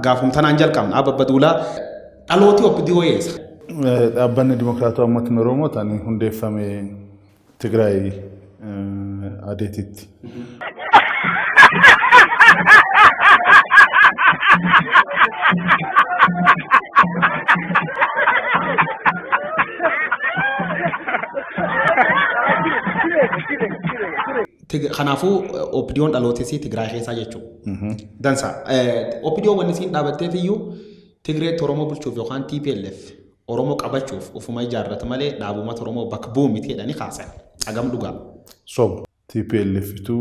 Gaafum tanaan jalqabna. Abba Abbaduulaa, dhalooti OPDO eessa? Dhaabbanni Dimokiraatawaa Uummatni Oromoo tan hundeeffame Tigraay Adeetitti. Kanaafuu OPDOn dhalootesii Tigraay keessaa jechuudha. Dansa. OPDO wanni isiin dhaabatteef iyyuu Tigreetti Oromoo bulchuuf yookaan TPLF Oromoo qabachuuf ufuma ijaarratu malee dhaabumata Oromoo bakka bu'u miti jedhanii kaasan. Hagam dhugaa? Soba. TPLFtu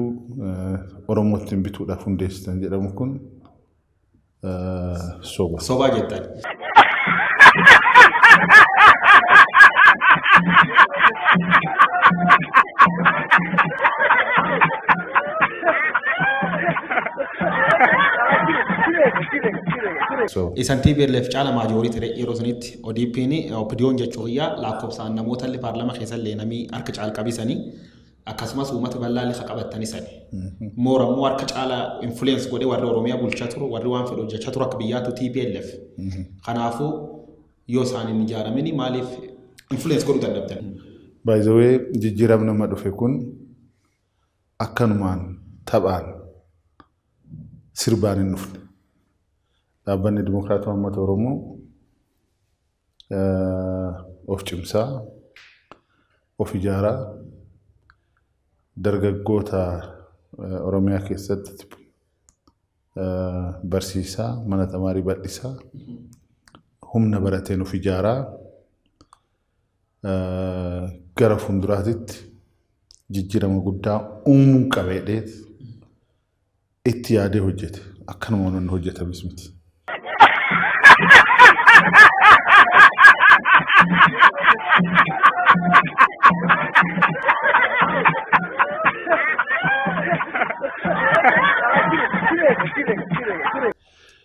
Oromoo ittiin bituudhaaf hundeessitan jedhamu kun soba. Sobaa jettan. Isan TPLF caala majority ture yeroo sanitti ODP'n, OPDO'n jechuu kiyya, lakkoofsaan namoota illee paarlama keessa illee namni harka caal qabisanii, akkasumas uummata bal'aa illee qabatanii sani. Moora immoo harka caala influence godhee warri Oromiyaa bulchaa turu, warri waan fedhu hojjechaa turu akka biyyaatu TPLF. Kanaafuu yoo isaan hin ijaaramini maaliif influence godhuu dadhabdan? By the way, jijjiiramni nama dhufe kun akkanumaan taphaan sirbaan hin dhufne. Dhaabbanni Dimokiraatawaa Uummata Oromoo of cimsaa, of ijaaraa, dargaggoota Oromiyaa keessatti barsiisaa, mana tamaarii bal'isaa, humna barateen of ijaaraa, gara fuulduraatitti jijjiirama guddaa uumuu qabeedheet itti yaadee hojjete. Akkanuma wanni hojjetames miti.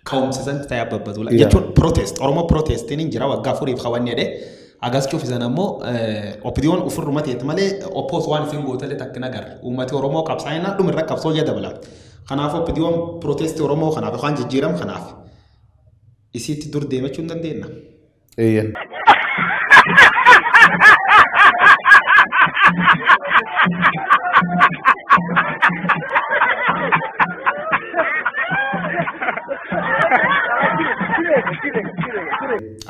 Ka'umsa san ta'e Abbabbaduula. Jechuun protest, Oromoo protestiin hin jira waggaa 4f kawanni jedhee agas cufisan ammoo OPDOn ofirruma teet malee oppose waan isin gootellee takka hin agarre. Uummati Oromoo qabsaa'inaan dhumirra qabsoo ija dabala. Kanaaf OPDOn protestii Oromoo kanaaf yookaan jijjiirama kanaaf isiitti dur deemachuu hin dandeenna. Eeyyan.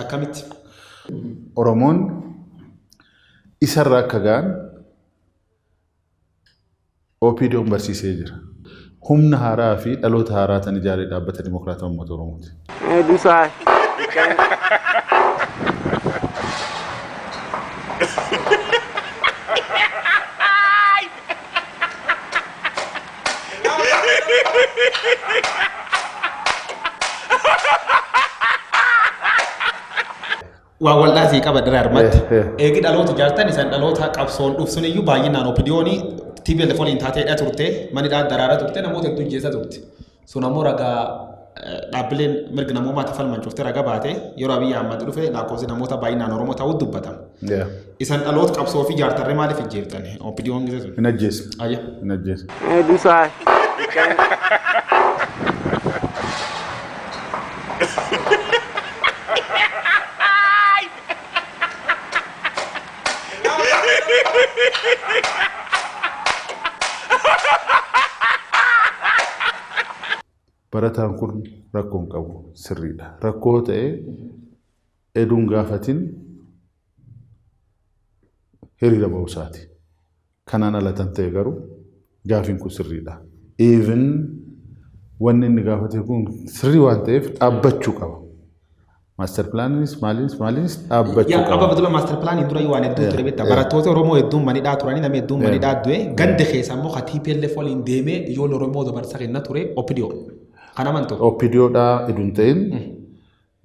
Akkamitti? Oromoon isarra akka ga'an OPDOn barsiisee jira. Humna haaraa fi dhaloota haaraa tan ijaaree dhaabbata Dimokiraatawaa Uummata Oromooti. Dusaa. Waa wal'aa sii qaba dira harmatti. Eegi dhaloota ijaartan isan dhaloota qabsoon dhufsun iyyuu baay'inaan OPDOn TPLF waliin taateedha turte, mani dhaan daraara turte, namoota hedduu ijjeessa turte. Sun ammoo ragaa dhaabbileen mirga namoomaatti falman cufte raga baate. Yeroo Abiyyi Ahmad dhufe lakkoofsi namoota baay'inaan Oromoo ta'uu dubbatama. Isan dhaloota qabsoo fi ijaartarree maaliif ijjeeftan? OPDOn gise sun. Hin ajjeesne. Ayya. Hin ajjeesne. Dusaa. Barataan kun rakkoo hin qabu, sirriidha. Rakkoo ta'e eduun gaafatin hiriira ba'uusaati. Kanaan ala tan ta'e garuu gaafiin kun sirriidha. Even wanni inni gaafate kun sirrii waan ta'eef dhaabbachuu qaba. Master planiinis maaliinis maaliinis dhaabbachuu Yaa qaba. Abba Badula, master planii dura waan hedduu ture beektaa. Barattoota Oromoo hedduun manidhaa turanii, namni hedduun manidhaa du'e. Ganda keessa immoo ka TPLF waliin deemee ijoollee Oromoo dabarsa kenna ture OPDO. Kan amantu. OPDOdhaa eduu hin ta'in,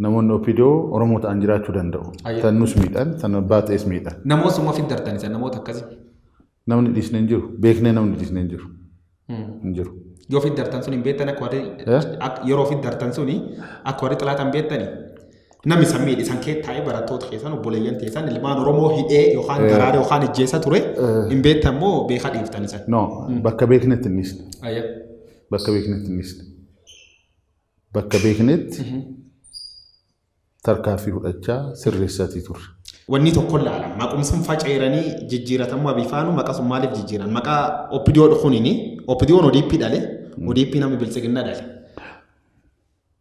namoonni OPDO Oromoo ta'an jiraachuu danda'u. Tan nus miidhan, tan abbaa ta'es miidhan. Namoota summa fiddartan isa namoota akkasii. Namni dhiisne hin jiru. Beeknee namni dhiisne hin jiru. Hin jiru. Yoo fiddartan sun hin beektan akka warri yeroo fiddartan suni akka warri xilaatan beektani. Namni san miidhe san kee taa'ee barattoota keessan, obboleeyyan teessan, ilmaan Oromoo hidhee yookaan daraaree yookaan ijjeessa ture hin beektan moo beekaa dhiiftan isan? No, bakka beeknetti hin dhiisne. Bakka beeknetti hin dhiisne. Bakka beeknetti tarkaanfii fudhachaa sirreessatii turre. Wanni tokko laala. Maqum sun faceeranii jijjiiratamuu abifaanu maqa sun maaliif jijjiiran? Maqaa OPDO dhufuunini OPDOn ODP dhale, ODP namni biltsiginna dhale.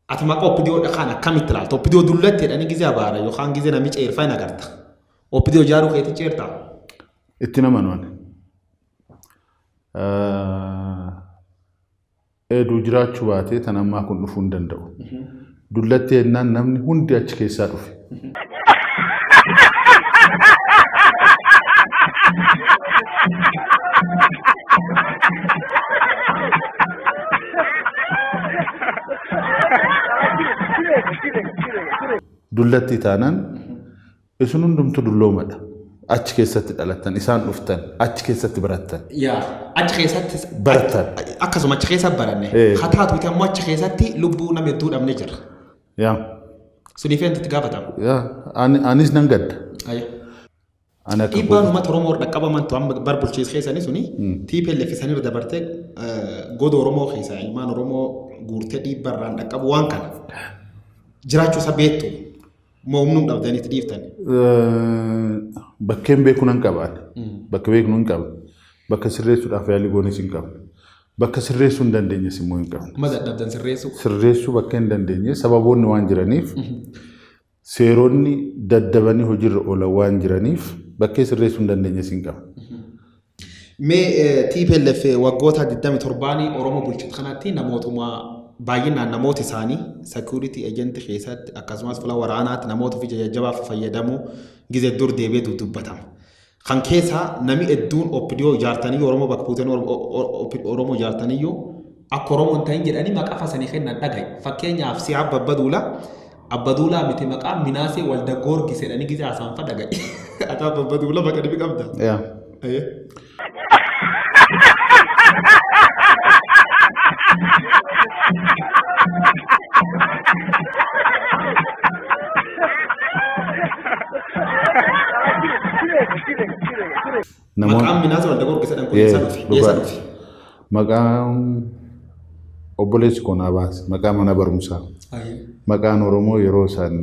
Ati maqaa OPDO kan akkamitti ilaalta? OPDO dullatti jedhanii gizee abaara yookaan gizee namni ceerfaa hin agarta. OPDO ijaaruu keetii ceertaa? Itti nama ani. Eeduu jiraachuu baatee tan ammaa kun dhufuu hin danda'u. Dullatti jennaan namni hundi achi keessaa dhufe. Dullatti taanaan isin hundumtu dulloomadha. Achi keessatti dhalattan, isaan dhuftan, achi keessatti barattan. Yaa achi keessatti Barattan. Akkasuma achi keessa baranne. Haa taatu immoo achi keessatti lubbuu nama hedduu dhabne jira. Yaa. Suniif eenyutti gaafatama? Yaa. Anis nan gadda. Ani akka Dhiibbaan uummata Oromoo irra qabamantu amma bar bulchiinsa keessanii suni TPLF isaanii irra dabartee goda Oromoo keessaa ilmaan Oromoo guurtee dhiibbaa irraan dhaqqabu waan kana jiraachuu isa beektu moo humnuu dhabdanii itti dhiiftan. Bakkeen beeku nan qaba. Bakka beeknu hin qabne. Bakka sirreessuudhaaf yaalii goonis hin qabne. Bakka sirreessuu hin dandeenyes immoo hin qabne. Amma dadhabdan sirreessuu. Sirreessuu bakka hin dandeenye sababoonni waan jiraniif seeronni daddabanii hojiirra oolan waan jiraniif bakkee sirreessuu hin dandeenyes hin qabne. Mee TPLF waggoota 27 Oromoo bulchitu kanatti namootuma baay'inaan namoota isaanii security agent keessatti akkasumas fuula waraanaatti namoota ofii jajjabaaf fayyadamuu gizee dur deebi'ee dubbatama. Kan keessaa nami hedduun OPDO ijaartanii Oromoo bakka buutanii Oromoo ijaartaniyyuu akka Oromoo hin ta'in jedhanii maqaa fasanii kennan dhagaye. Fakkeenyaaf si'a Abba Duulaa Abba Duulaa miti maqaa Minaasee Walda Goorgis jedhanii gizee haasa'an fa dhagaye. Ati Abba Duulaa maqaa dhibi qabda? Yaa. Namoonni Maqaan Minaasee Walda Goorgis jedhan kun eessa dhufe? Eessa dhufe? Maqaan obboleessi koo naa baase maqaa mana barumsaa. Maqaan Oromoo yeroo isaan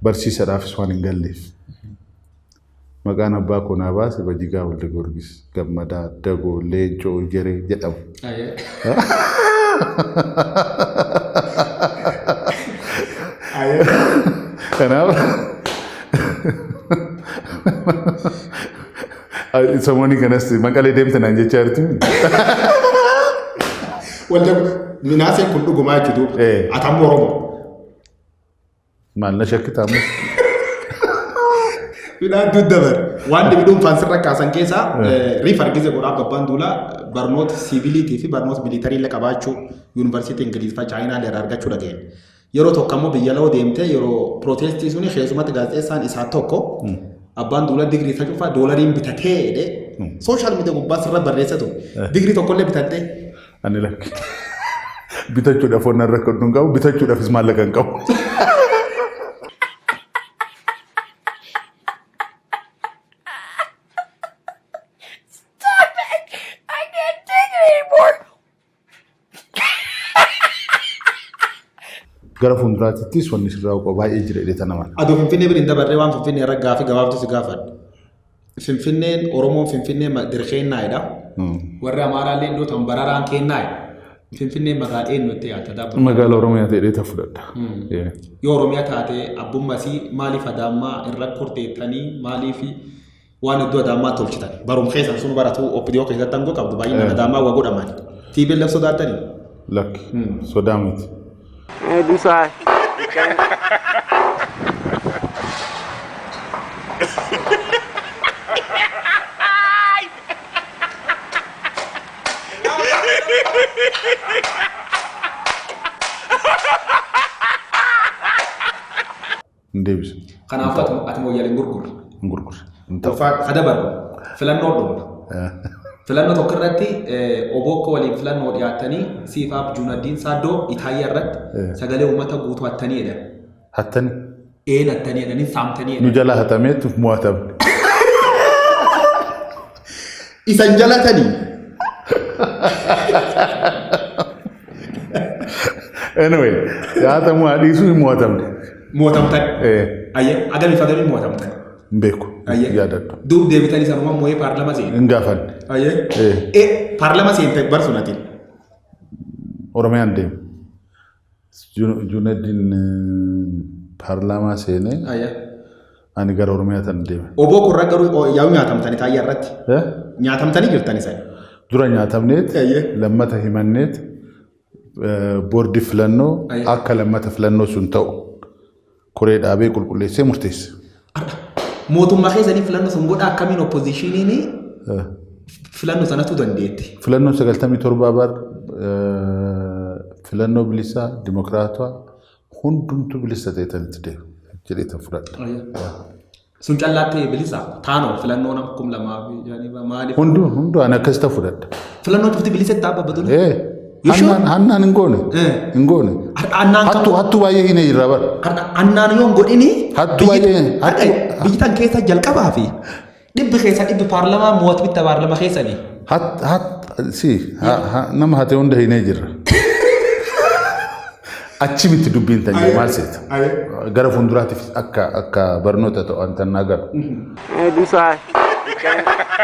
barsiisadhaafis waan hin galleef. Maqaan abbaa koo naa baase Bajigaa Walda Goorgis Gammadaa Dagoo Leencoo Ijeree jedhamu. Kanaaf samoonni kanas maqalee deemte naan jechaa jirti. Walda Minaaseen kun dhugumaa jechuudha. Ati ammoo Oromoo. Maal na shakkitaa ammas? Midhaan duddabar. Waan dhibi dhuunfaan sirra kaasan keessaa riif argise godhaa Abbaan Duulaa barnoota siiviliitii fi barnoota militarii illee qabaachuu yuunivarsiitii Ingiliffaa Chaayinaa illee irraa argachuu dhageenye. Yeroo tokko ammoo biyya loo deemtee yeroo pirootestii suni keessumatti gaazexeessaan isaa tokko Abbaan Duulaa digirii isa cufaa doolariin bitatee jedhee sooshaal miidiyaa gubbaa sirra barreessa ture. Digirii tokkollee bitattee. Ani lakki. Bitachuudhaaf waan rakkadhu hin qabu, bitachuudhaafis maallaqa hin qabu. Stop it! I can't take it anymore! Gara fuulduraattis wanni sirraa qabu baay'ee jira jedhee tana mala. Adoo Finfinnee bira hin dabarree waan Finfinnee irra gaafii gabaabduu si gaafadha. Finfinneen Oromoon Finfinnee dirqeennaayidha. Warri Amaaraallee iddoo tan bararaan keennaayidha. Finfinneen magaalaa eenyutti yaadda daabba? Magaalaa Oromiyaa ta'ee ta fudhadha. Yoo Oromiyaa taate abbummasii maaliif Adaammaa irra korteettanii maaliif waan iddoo Adaammaa tolchitan? Barum keessan sun baratu OPDO keessatti aangoo qabdu baay'inaan Adaammaa waa godhaman. TPLF sodaattanii? Lakki sodaa miti. Hin deebisu. Kanaafuu ati mooyyalee hin gurgurre. Hin gurgurre. Hin ta'u. Ulfaadhu dabarru filannoo dhumna. Filannoo tokko irratti Obookko waliin filannoo dhiyaattanii siifaaf Juunaddiin Saaddoo Itaayyaa irratti sagalee uummata guutuu hattanii jedhan. Hattani. Een hattanii jedhanii saamtanii Nu jedhan. jala hatameetu mo'atamne. Isan jalatanii. Anyway, nyaatamuu haa dhiisuu hin mo'atamne. Mo'atamtan. Eh, Ayyee agamiif agamiin mo'atamtan. Hin beeku. Ayyee. Yaadadhu. Duub deebitanii sanuma moo'ee paarlama seene. Hin gaafanne. Ayyee. Eh. Eh paarlama seente barsunatiin. Oromiyaan deeme. Junaddin paarlaamaa seenee Ayyee. ani gara Oromiyaa tan deeme. Oboo kurra garuu yaa'u nyaatamtanii taayyaa irratti. Eh? Nyaatamtanii jirtan isaan. Dura nyaatamneet Ayyee. lammata himanneet boordii filannoo Ayyee. akka lammata filannoo sun ta'u koree dhaabee qulqulleessee murteesse. Mootummaa keessanii filannoo sun godha akkamiin oppoziishiniin Eh, filannoo sanatu dandeetti. Filannoon 97 bar filannoo bilisaa dimokiraatawaa hundumtuu bilisa ta'e tan itti deemu jedhee tan fudhadha. Sun callaatti bilisa taanoo filannoo nama 2005 maaliif? Hunduu hunduu ani akkas ta'u fudhadha. Filannoo cufti bilisa itti dhaabbatu. Eh, You sure? hannaan hannaan hin goone. Eh. Hin goone. Annaan Hattuu hattuu baay'ee hin jirra bara. Annaan yoo hin godhini Hattuu baay'ee- hattuu- biyyi tan keessa jalqabaa fi dhibbi keessa dhibbi paarlamaa mo'atu bitta paarlamaa keessanii. Hat hat si nama hate hunda hin jirra. Achi miti dubbiin tan jiru maal seeta? Gara fuulduraatiif akka akka barnoota ta'u an tan agarru. Ha ha ha!